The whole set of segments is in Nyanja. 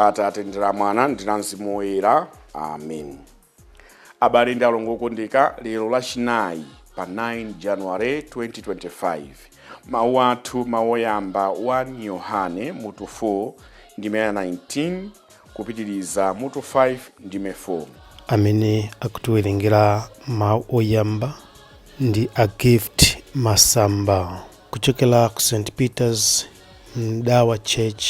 La Atate ndi la Mwana ndi la Mzimu Woyera. Amen. Abale ndi alongo okondeka, lero Lachinayi pa 9 January 2025, mawu athu, mawu oyamba, 1 Yohane mutu 4 ndime ya 19 kupitiriza mutu 5 ndime 4. Amene akutiwerengera mawu oyamba ndi a Gift Masamba kuchokera ku St Peters Mdawa Church,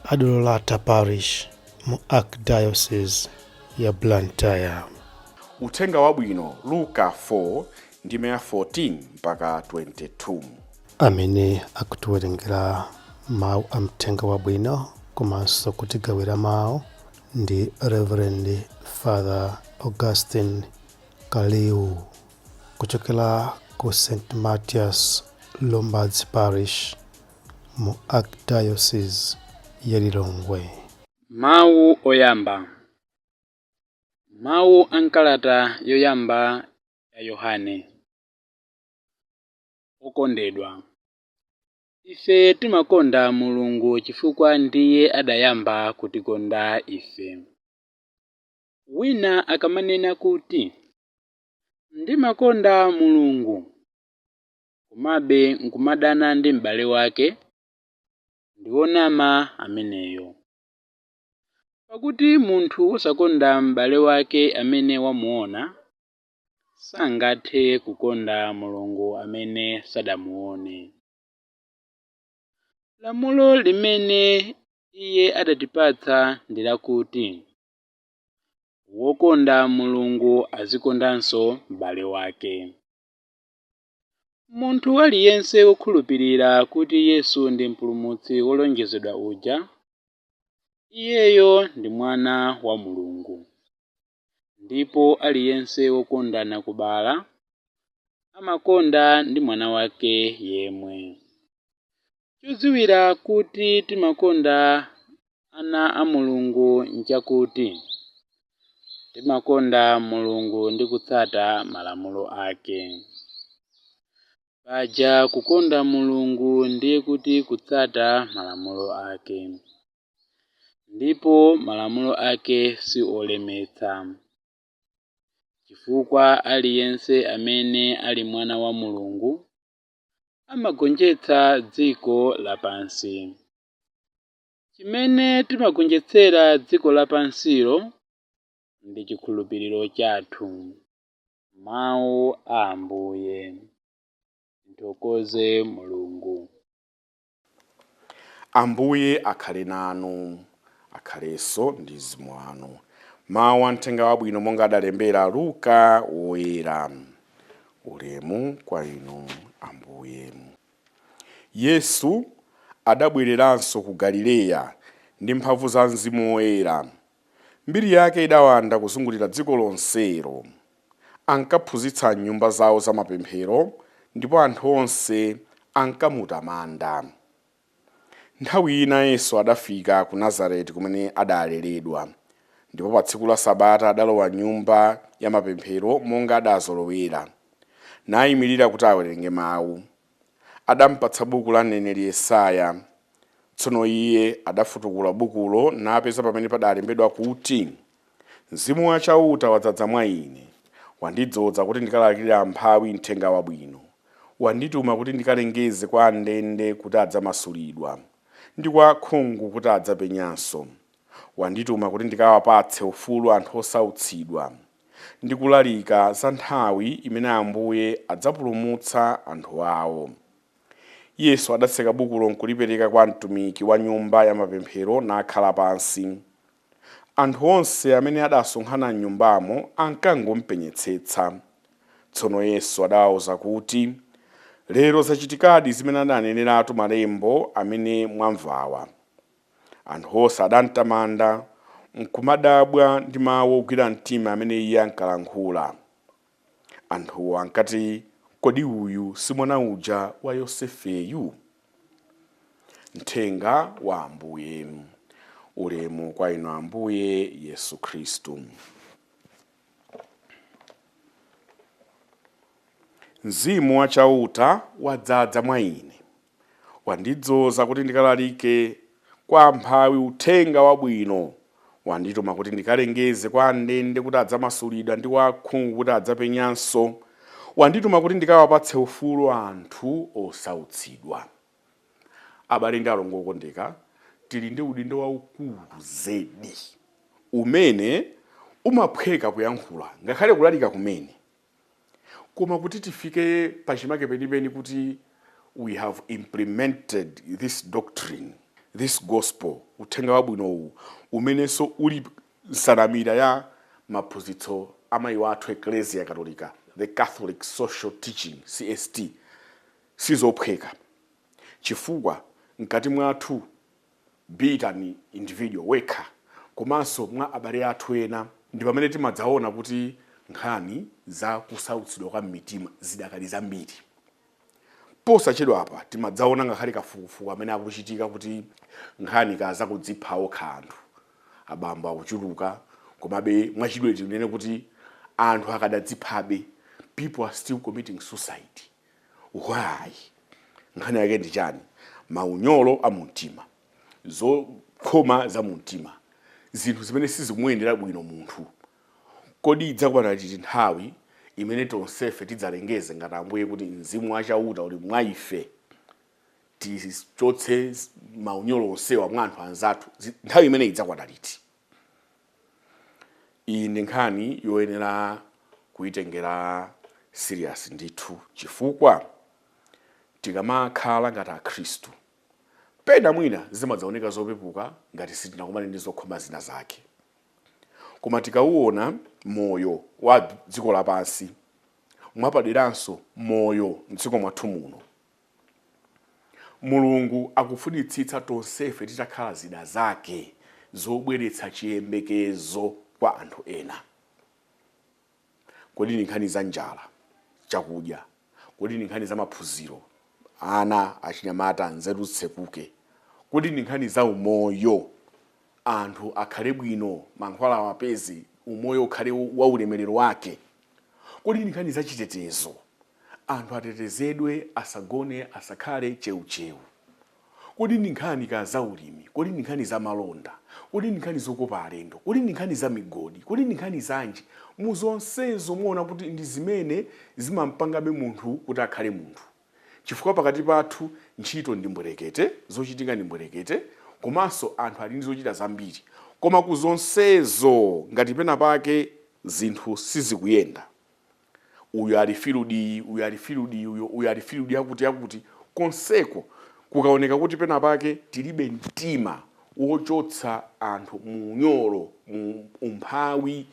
Addolorata Parish mu Archdiocese ya Blantyre. Uthenga Wabwino, Luka 4 ndime ya 14 mpaka 22. Amene akutiwerengera mawu a Mthenga Wabwino komanso kutigawira mawu ndi Reverend Father Augustine Kaliu kuchokera ku St Mathias Lombards Parish mu Archdiocese ya Lilongwe. Mawu oyamba. Mawu a m'kalata yoyamba ya Yohane. Okondedwa, ife timakonda Mulungu chifukwa ndiye adayamba kutikonda ife. Wina akamanena kuti, "Ndimakonda Mulungu," komabe nkumadana ndi m'bale wake, ndi wonama ameneyo. Pakuti munthu wosakonda m'bale wake amene wamuona, sangathe kukonda Mulungu amene sadamuone. Lamulo limene iye adatipatsa ndi lakuti, wokonda Mulungu azikondanso m'bale wake. Munthu aliyense wokhulupirira kuti Yesu ndi Mpulumutsi wolonjezedwa uja, iyeyo ndi mwana wa Mulungu. Ndipo aliyense wokonda nakubala, amakonda ndi mwana wake yemwe. Chodziwira kuti timakonda ana a Mulungu nchakuti timakonda Mulungu ndi kutsata malamulo ake. Paja kukonda Mulungu ndiye kuti kutsata malamulo ake. Ndipo malamulo ake si olemetsa, chifukwa aliyense amene ali mwana wa Mulungu amagonjetsa dziko lapansi. Chimene timagonjetsera dziko lapansilo ndi chikhulupiriro chathu. Mawu a Ambuye. Tithokoze Mulungu. Ambuye akhale nanu. Akhalenso ndi mzimu wanu. Mawu a Mthenga Wabwino monga adalembera Luka Woyera. Ulemu kwa inu, Ambuye. Yesu adabwereranso ku Galileya ndi mphamvu za Mzimu Woyera. Mbiri yake idawanda kuzungulira dziko lonselo. Ankaphunzitsa m'nyumba zawo za mapemphero, ndipo anthu onse ankamutamanda. Nthawi ina Yesu adafika ku Nazareti kumene adaleredwa. Ndipo pa tsiku la Sabata adalowa m'nyumba ya mapemphero monga adazolowera, nayimirira kuti awerenge mawu. Adampatsa buku la mneneri Yesaya. Tsono iye adafutukula bukulo napeza pamene padalembedwa kuti, Mzimu wa Chauta wadzaza mwa ine, wandidzoza kuti ndikalalikire amphawi Mthenga Wabwino. Wandituma kuti ndikalengeze kwa andende kuti adzamasulidwa, ndi kwa akhungu kuti adzapenyanso. Wandituma kuti ndikawapatse ufulu anthu osautsidwa, ndi kulalika za nthawi imene Ambuye adzapulumutsa anthu ao. Yesu adatseka bukulo nkulipereka kwa mtumiki wa nyumba ya mapemphero nakhala pansi. Anthu onse amene adasonkhana m'nyumbamo ankangompenyetsetsa. Tsono Yesu adawauza kuti, Lero zachitikadi zimene adaneneratu Malembo amene mwamvawa. Anthu onse adamtamanda, nkumadabwa ndi mau ogwira mtima amene iye ankalankhula. Anthuwo ankati, Kodi uyu si mwana uja wa Yosefeyu? Mthenga wa Ambuye. Ulemu kwa inu, Ambuye Yesu Khristu. Mzimu wa Chauta wadzadza mwa ine, wandidzoza kuti ndikalalike kwa amphawi uthenga wabwino. Wandituma kuti ndikalengeze kwa andende kuti adzamasulidwa ndi kwa akhungu kuti adzapenyanso. Wandituma kuti ndikawapatse ufulu anthu osautsidwa. Abale ndi alongo okondeka, tili ndi udindo waukulu zedi umene umaphweka kuyankhula ngakhale kulalika kumene, koma kuti tifike pachimake penipeni kuti we have implemented this doctrine, this gospel, uthenga wabwinowu umenenso uli nsanamira ya maphunzitso amayi wathu Eklesia Katolika, the Catholic Social Teaching, CST, sizophweka, chifukwa mkati mwathu, be it an individual wekha komanso mwa abale athu ena, ndi pamene timadzaona kuti nkhani za kusautsidwa kwa mitima zidakali zambiri. Posachedwa apa timadzaona ngakhale kafukufuku amene akuchitika kuti nkhani ka zakudzipha okha anthu abambo akuchuluka, komabe mwachidule tinene kuti anthu akadadziphabe. People are still committing suicide. Why? Nkhani yake ndi chani? Maunyolo a mumtima, zokhoma za mumtima, zinthu zimene sizikumuyendera bwino munthu. Kodi idzakwana liti nthawi imene tonsefe tidzalengeze ngati Ambuye kuti mzimu wachauta uli mwa ife, tichotse maunyolo onsewa mwa anthu anzathu? Nthawi imene idzakwana liti? Iyi ndi nkhani yoyenera kuyitengera serious ndithu, chifukwa tikamakhala ngati Akhristu, pena mwina zimadzaoneka zopepuka ngati sitinakumane ndi zokhoma zina zake, koma tikauona moyo wa dziko lapansi, mwapaderanso moyo mdziko mwathu muno, Mulungu akufunitsitsa tonsefe titakhala zida zake zobweretsa chiyembekezo kwa anthu ena. Kodi ni nkhani za njala, chakudya? Kodi ni nkhani za maphunziro, ana achinyamata nzeru zitsekuke? Kodi ni nkhani za umoyo, anthu akhale bwino, mankhwala awapeze, umoyo ukhale wa ulemerero wake? Kodi ni nkhani za chitetezo, anthu atetezedwe, asagone, asakhale cheucheu? Kodi ndi nkhani ka za ulimi? Kodi ndi nkhani za malonda? Kodi ndi nkhani zokopa alendo? Kodi ndi nkhani za migodi? Kodi ndi nkhani zanji? Muzonsezo muona kuti ndi zimene zimampangabe munthu kuti akhale munthu, chifukwa pakati pathu ntchito ndi mbwerekete, zochitika ndi mbwerekete, komanso anthu ali ndi zochita zambiri. Koma ku zonsezo, ngati pena pake zinthu sizikuyenda, uyu ali field, uyu ali field, uyu ali field yakuti yakuti, konseko kukaoneka kuti pena pake tilibe mtima wochotsa anthu mu unyolo, mu umphawi,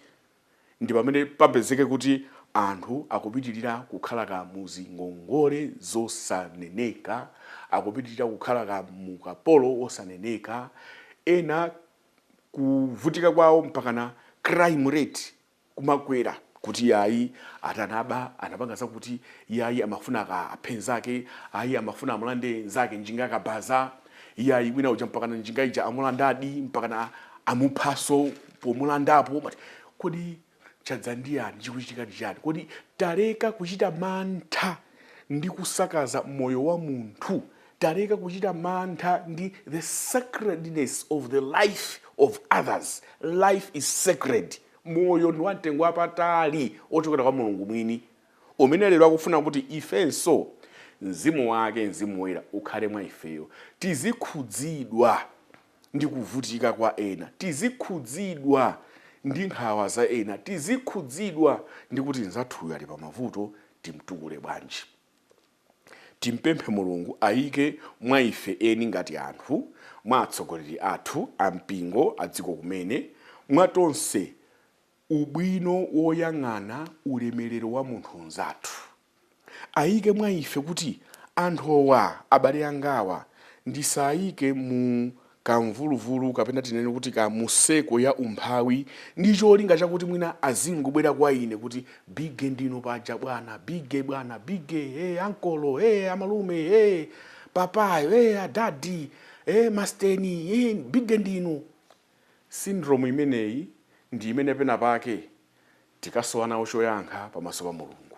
ndi pamene papezeke kuti anthu akupitirira kukhala ka muzingongole zosaneneka, akupitirira kukhala ka mukapolo wosaneneka, ena kuvutika kwawo mpakana crime rate kumakwera, kuti yayi, atanaba, anapanga zakuti, yayi, amafuna aka aphe nzake, ayi, amafuna amulande nzake njinga akabaza, yayi, wina uja mpakana njinga ija amulandadi, mpakana amuphaso pomulandapo. Kodi chadza ndiyani? Chikuchitika ndi chani? Kodi taleka kuchita mantha ndi kusakaza moyo wa munthu? Taleka kuchita mantha ndi the sacredness of the life of others? Life is sacred. Moyo ndi wamtengo wapatali ochokera kwa Mulungu mwini, umene lero akufuna kuti ifenso mzimu wake, Mzimu Woyera, ukhale mwa ifeyo, tizikhudzidwa ndi kuvutika kwa ena, tizikhudzidwa ndi nkhawa za ena, tizikhudzidwa ndi kuti nzathuyo ali pamavuto, timtukule bwanji? Timpemphe Mulungu ayike mwa ife eni ngati anthu, mwa atsogoleri athu ampingo, a dziko kumene, mwa tonse, ubwino woyang'ana ulemerero wa munthu mnzathu. Ayike mwa ife kuti anthuwa, abale angawa, ndisayike mu kamvuluvulu, kapena tinene kuti ka museko ya umphawi, ndi cholinga chakuti mwina azingobwera kwa ine kuti, "Bige, ndinu paja bwana bige, bwana bige, hey, ankolo, hey, amalume, hey, papayo, hey, adadi, hey, masteni, hey, bige ndinu." Syndrome imeneyi ndi imene pena pake tikasowa nawo choyankha pamaso pa Mulungu,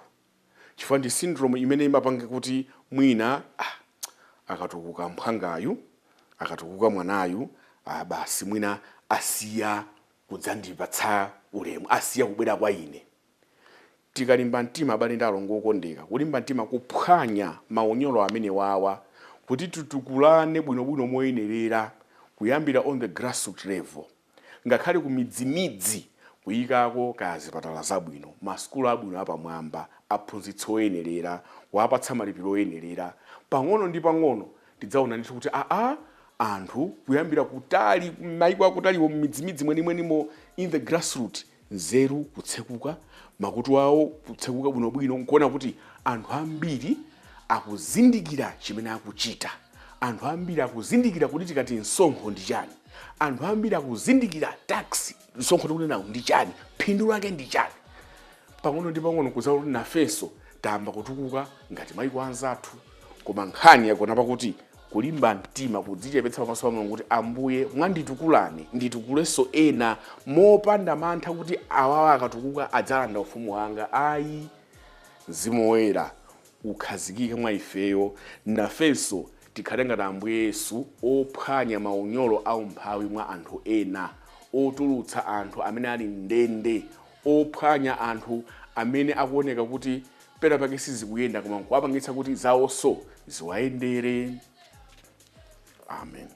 chifukwa ndi syndrome imene imapanga kuti mwina, ah, akatukuka mphwangayu. Akatukuka mwanayu, basi mwina asiya kudzandipatsa ulemu, asiya kubwera kwa ine. Tikalimba mtima, abale ndi alongo okondeka, kulimba mtima kuphwanya maunyolo amene wawa kuti titukulane bwinobwino moyenerera, kuyambira on the grassroot level, ngakhale ku midzimidzi, kuyikako kaya zipatala zabwino, masukulu abwino apamwamba, aphunzitsi oyenerera, wapatsa malipiro oyenerera, pang'ono ndi pang'ono tidzaona ndithu kuti aa, anthu kuyambira kutali, maiko akutaliwo, m'midzimidzi mwenimwenimo, in the grassroot, nzeru kutsekuka, makutu awo kutsekuka bwinobwino, nkuona kuti anthu ambiri akuzindikira chimene akuchita, anthu ambiri akuzindikira kuti tikati msonkho ndi chani, anthu ambiri akuzindikira tax, msonkho tikunenawo ndi chani, phindu lake ndi chani. Pang'ono ndi pang'ono kudzaona kuti nafenso tayamba kutukuka ngati maiko anzathu. Koma nkhani yakona pakuti kulimba mtima, kudzichepetsa pamaso pa Mulungu kuti, "Ambuye, mwanditukulani, nditukulenso ena," mopanda mantha kuti awawa akatukuka adzalanda ufumu wanga. Ayi, Mzimu Woyera ukhazikike mwa ifeyo, nafenso tikhale ngati Ambuye Yesu, ophwanya maunyolo aumphawi mwa anthu ena, otulutsa anthu amene ali ndende, ophwanya anthu amene akuoneka kuti pena pake sizikuyenda, koma nkuwapangitsa kuti zawonso ziwayendere. Amen.